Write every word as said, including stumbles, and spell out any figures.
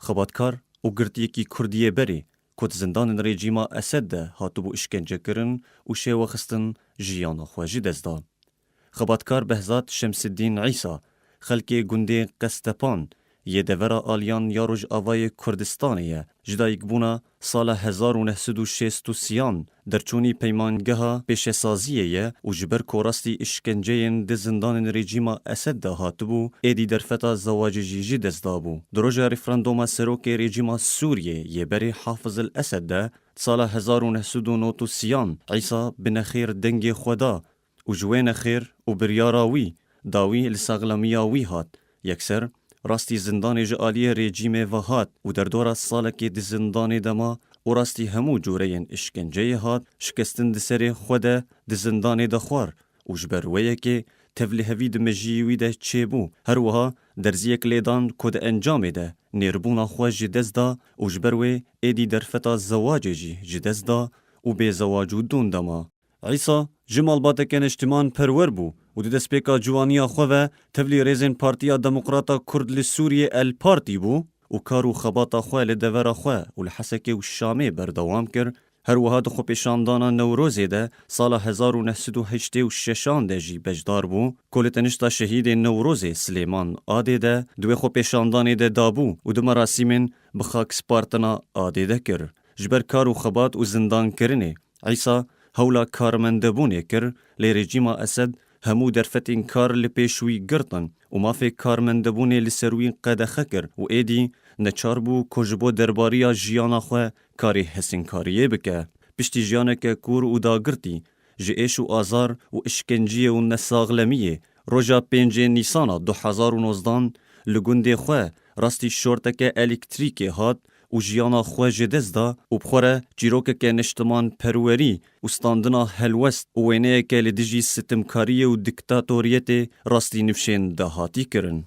Xebatkar û girtiyekî Kurd yê berê ku di zindanên rejîma Esed de hatibû îşkencekirin û şêwexistin, jiyana xwe ji dest da. Xebatkar Behzat Şemsiddîn Îsa, xelkê gundê Qestepan yê devera aliyan ya Rojavayê Kurdistanê ye. Ji dayikbûna sala hezar û neh sed û şêst û sêyan derçûnî peymangeha pêşesaziyê ye û ji ber ku rastî îşkenceyên di zindanên rejîma Esed de hatibû, êdî derfeta zewacê jî ji dest dabû. Di roja referanduma serokê rejîma Sûriyê yê berê Hafiz el Esed de, di sala hezar û neh sed û nod û sêyan Îsa bi nexêr dengê xwe da û ji wê nexêr û biryara wî dawî li saxlemiya wî hat. Yekser rastî zindanê ji aliyê rejîmê ve hat û derdora salekê di zindanê de ma û rastî hemû cûreyên îşkenceyê hat, şikestin di serê xwe de di zindanê de xwar û ji ber wê yekê tevlihevî di mejiyê wî de çêbû. Her wiha derziyek lê dan ku di encamê de nêrbûna xwe ji dest da û ji ber wê êdî derfeta zewacê jî ji dest da û bê zewac û dûn de ma. Îsa ji malbateke niştiman perwer bû û di destpêka ciwaniya xwe ve tevlî rêzên Partiya Demokrata Kurd li Sûriyê, El Partî, bû û kar û xebata xwe li devera xwe û li Hesekê û Şamê berdewam kir. Her wiha di xwepêşandana Newrozê de sala hezar û neh sed û heştê û şeşan de jî beşdar bû, ku li tenişta şehîdê Newrozê Silêman Adê de di wê xwepêşandanê de dabû û di merasîmên bi xak spartina Adê de kir. Ji ber kar û xebat û zindankirinê, Îsa hewla karmendebûnê kir, lê rejîma Esed hemû derfetên kar li pêş wî girtin û mafê karmendebûnê li ser wî qedexe kir û êdî neçar bû ku ji bo derbariya jiyana xwe karê hesînkariyê bike. Piştî jiyaneke kûr û dagirtî ji êş û azar û îşkenciyê û nesaxlemiyê, roja pêncê Nîsana du hezar û nozdan li gundê xwe rastî şorteke elektrîkê hat û jiyana xwe ji dest da û bi xwe re çîrokeke niştimanperwerî û standina helwest û wêneyeke li dijî sitimkariyê û diktatoriyetê rastî nifşên dahatî kirin.